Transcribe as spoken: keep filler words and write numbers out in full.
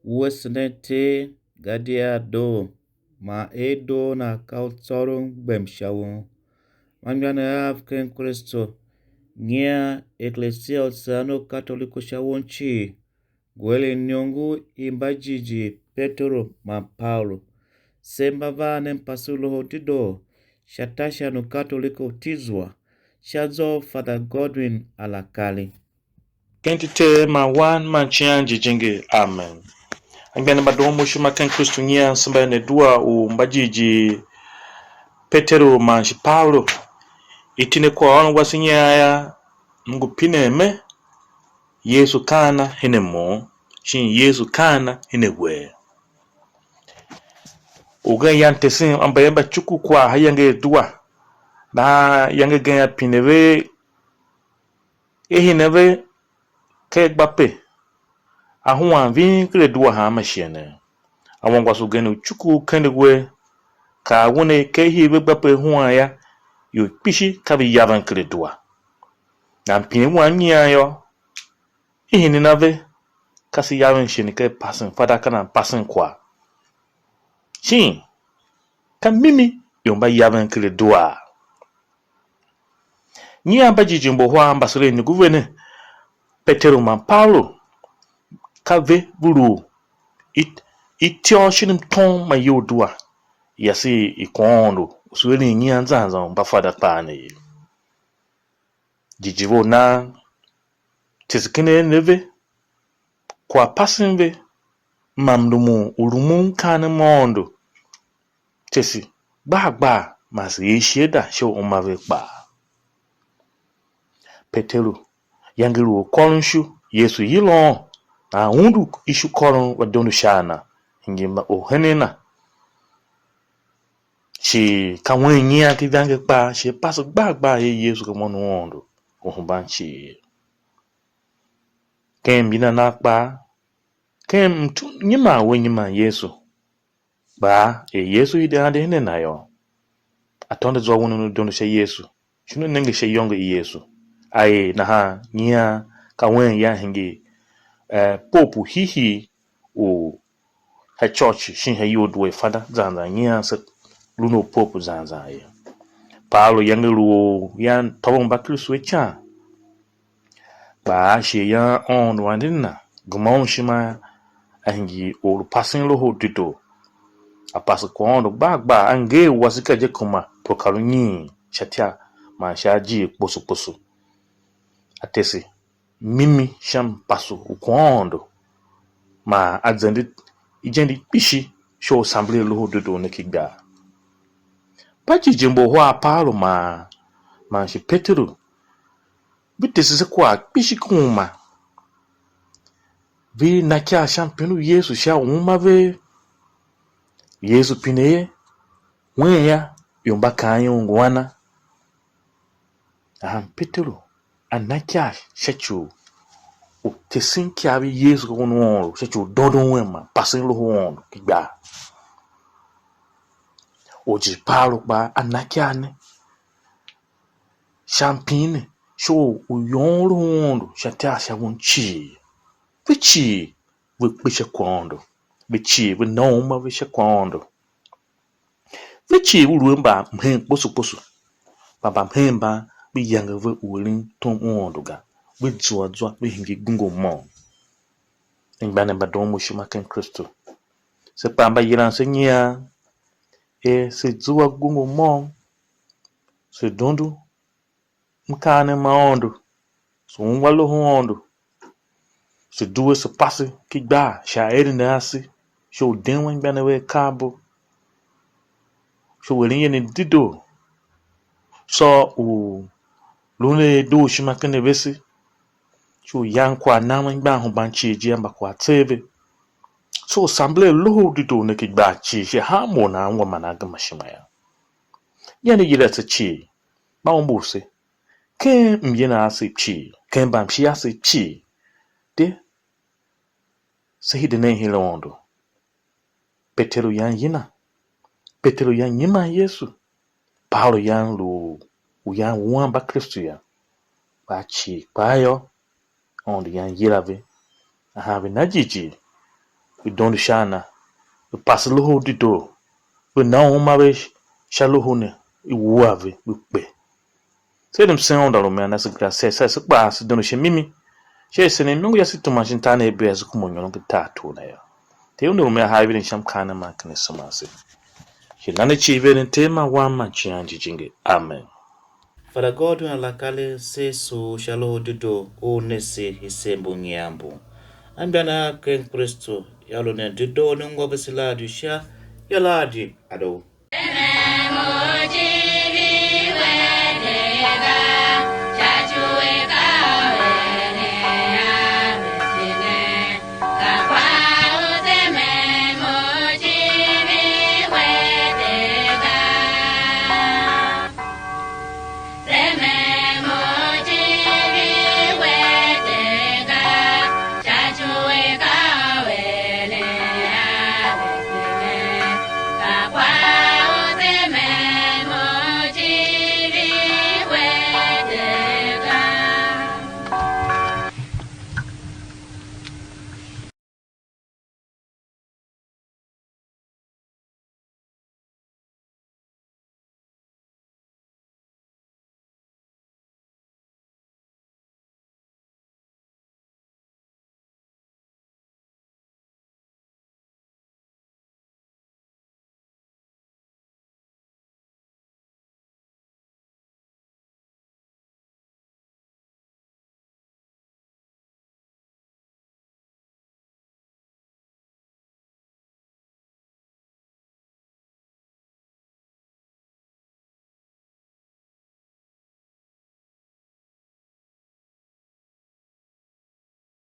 Wuese nen Ter, gadia a doo, man er doo na ka u tsôron gbem sha won. Anmgbianev av ken Kristu, nyian eklesia u Saan u Katoliko sha won cii, ngu eren iniongo i mbajighjigh Peteru man Paulu. Se mba van ne mpase u Loho u Dedoo sha tashan u Katoliko u Tizua, sha zwa u Father Godwin Alakali. Ken iti i Ter man Wan man Icighan Jijingi. Amen. Anmgbianev mba doon mo ishima ken Kristu, nyian se mba eren adua u mbajighjigh Peteru man shi Paulu. Iti ne kwaghôron wase nyian yô, m ngu pinen mer, Yesu ka ana hen a mo, shin Yesu ka ana hen a we? Ugen yan tesen mbayev mba cuku kwagh ayange adua, nahan ayange agen a pine ve, er hine ve ken gbape, a huan ving ken adua hanma shighe ne. A ungwa wase ugen u cuku u kende uwegh, kaa un er, ker hii ve gbape huan yô, ior kpishi ka ve yaven ken adua. Nan pine wam nyian yô, i hinen a ve, ka se yaven shighe ne ken pasen, fada ka nan pasen kwagh. Shin ka mimi ior mba yaven ken adua? Nyian mbajighjigh mba uhar mba se eren iniongo ve ne, Peteru man Paulu, ka ve ve lu i- ityô shin mtom ma iyol dua yase i kwaghaôndo u se eren nyian zan zan u mba fada kpaa ne ye. Jighjigh ve u nan tese ken aeren a ve, kwaghpasen ve, man mlumun u lumun mkaanem ma Aôndo tese gbar gbar, man se er shiada sha u uma ve kpaa. Peteru yange lu orkôron ishu, Yesu yila un, a undu ishu kôron, va dondo sha a na, hingir mba orhenen na. Shi ka wen nyian ken ivangeli kpaa, shi a pase gbar gbar er Yesu ka Wan u Aôndo u hemban cii. Ken mbi na na kpaa, ken mtu nyiman we nyiman Yesu kpaa, er Yesu hide ande hen a na yô, a tôndo zwa u un u dondo sha Yesu, shi un nenge sha iyongo i Yesu. A er nahan nyian ka wen ya hingir, eh, pope u hiihii u sha church shin sha iyol due fada zan zan nyian se lu ne u pope zan zan ye. Paulu yange lu u yan tôvon mba Kristu a ican, kpa a shi yan Aôndo ande na, gema un ishima, a hingir or u pasen Loho u Dedoo, a pase kwaghaôndo gbar gbar, a nger wase ka je kuma pe u kar unyiin sha itya man sha ajiir kposo kposo. A tese mimi sha mpase u kwaghaôndo, man a zende ijende kpishi sha u samber Loho u Dedoo ne ki igbar. Mbajighjigh mba uhar Paulu man, man shi Peteru, ve tese se kwagh kpishi kuma, ve na ikyav sha mpin u Yesu sha u uma ve. Yesu pine er, wen yô, ior mba kaan er un ngu ana? Nahan Peteru a na ikyav sha ci u tesen ikyav i Yesu ka un u Aôndo, sha ci u dondon un man pasen Loho u Aôndo ki igbar. Orjir Paulu kpaa a na ikyav ne sha mpin ne, sha u yôôn Loho u Aôndo sha tar sha un cii. Ve cii ve kpe sha kwaghaôndo, ve cii ve na uma ve sha kwaghaôndo. Ve cii ve lu mbamhen kposo kposo, kpa mbamhen mban ve yange ve u eren tom u Aôndo ga, ve zua zwa ve hingir gungu u môm. Anmgbianev mba doon mo ishima ken Kristu, se kpaa mba yilan se nyian er se zua gungu u môm, se dondo mkaanem ma Aôndo, se ungwa Loho u Aôndo, se due se pase ki igbar sha aeren ase, sha u den anmgbianev akaa bo, sha u eren iyange i dedoo, sha u lun a dooshima ken a vese, sha u yan kwagh nan anmgbian hemban cii je, a mba kwagh tser ve, sha u samber Loho u Dedoo ne ki igbar cii, sha hanmô u nan ungwa man a gema ishima yô. Yanegh yila se cii, mba umbur se ken myen ase cii, ken mbamshi ase cii, de se hide nen her Aôndo. Peteru yan yina, Peteru yan nyiman Yesu, Paulu yan lu u yan wuan mba Kristu yô, kpa cii kpaa yô, Aôndo yan yila ve, nahan ve na jighjigh, ve dondo sha a na, ve pase Loho u Dedoo, ve na uma ve sha Loho ne, i wua ve, ve kpe. Se de msen Aôndo a lu mea na se gara se, se, se kpaa se dondo sha mimi. Sha isen i nongo yase i tuma shin tar ne i bea se kuma u nyôron ken tartor na yô. Ter u ne lu mea haa iveren sha mkaanem man ken asema ase. Shi nan ne cii veren Ter man Wan man Icighan Jijingi. Amen. Fara gôôdon a lakale se soo sha Loho Dedoo u ne se i se mbu nyian mbu. Anmgbianev ken Kristu, yô, lu nen dedoo ne ngô vese Lahadi sha, yô, Lahadi a doo.